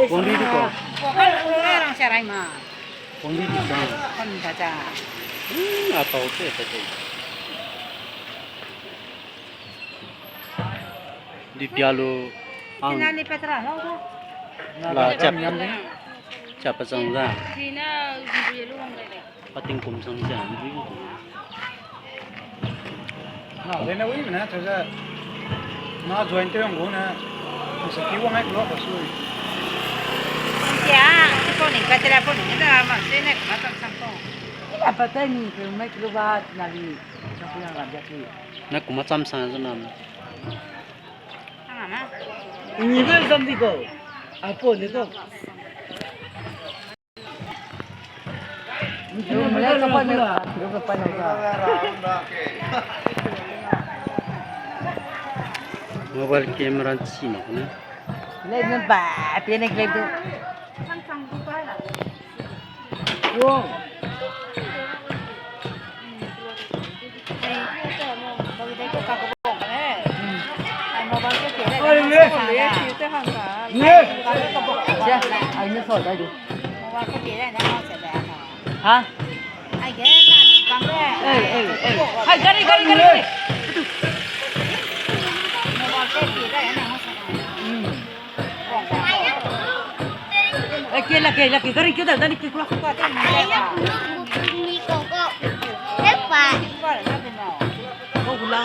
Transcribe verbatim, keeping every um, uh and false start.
Wangri di ko. Wangri di ko. Hmm, a pau te, te, te. Di pia lu ang. La chap, chap pa chang za. Pa tingkum chang za. Na, lena wi mena, tau za. Na join te yong gu na. Masa ki wang ai klo ka sui. Sia, ko ni ka tera ko ni da ma se ne ka chang chang ko. Ina pa tai ni pe mai klo ba na li. Chang ko yang ram ja ki. Na kuma cham sang za na. Ni be zam di ko. A po ni ko. Mobile camera chi mak ne. Lei ne ba, pe ne klei du. Ha? Ei, ei, ei. Hai, gari, gari, gari, gari. Eh, ke lage, lage, gari keu da, dani keu kula. Ni ko ko. Tepa. Ko kula.